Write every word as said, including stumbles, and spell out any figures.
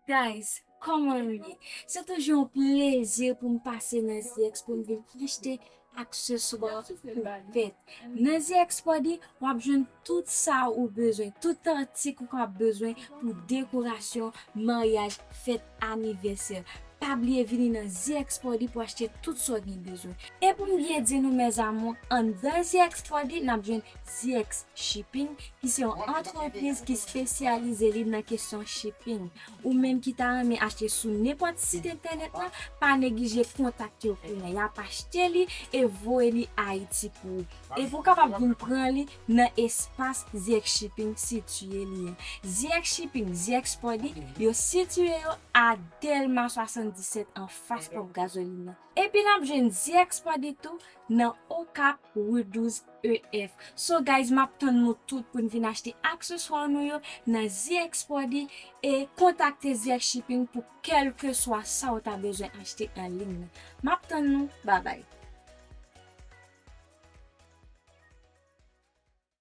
Guys, kòman nou ye? Se toujou yon plezi pou m pase nan Z X pou m vin achte akseswa pou fèt. Nan Z X Body, w ap jwenn tout sa ou bezwen, tout atik ou ka bezwen pou dekorasyon, maryaj, fèt, anivèsè. Pa bliye vini nan Z X Body pou achte tout sa w gen bezwen. E pou m byen di nou, mes amours, anndan Z X Body, n ap jwenn Z X Shipping, ki se yon antrepriz ki espesyalize li nan kesyon shipping. Ou menm ki ta renmen achte sou nenpòt sit entènèt la, pa neglije kontakte yo kounye a. Y ap achte li e voye li Ayiti pou ou. Epi ou kapab vin pran li nan espas Z X Shipping sitiye li an. Z X Shipping, Z X Body, yo sitiye yo a Dèlma swasanndisèt anfas ponp gazolin nan. Epi n ap jwenn Z X Body tou nan Okap, ri douz E F. So guys, m ap tann nou tout pou n vin achte akseswa nou yo nan Z X Body e kontakte Z X Shipping pou kèlkeswa sa w ta bezwen achte an liy nan. M ap tann nou. Babay.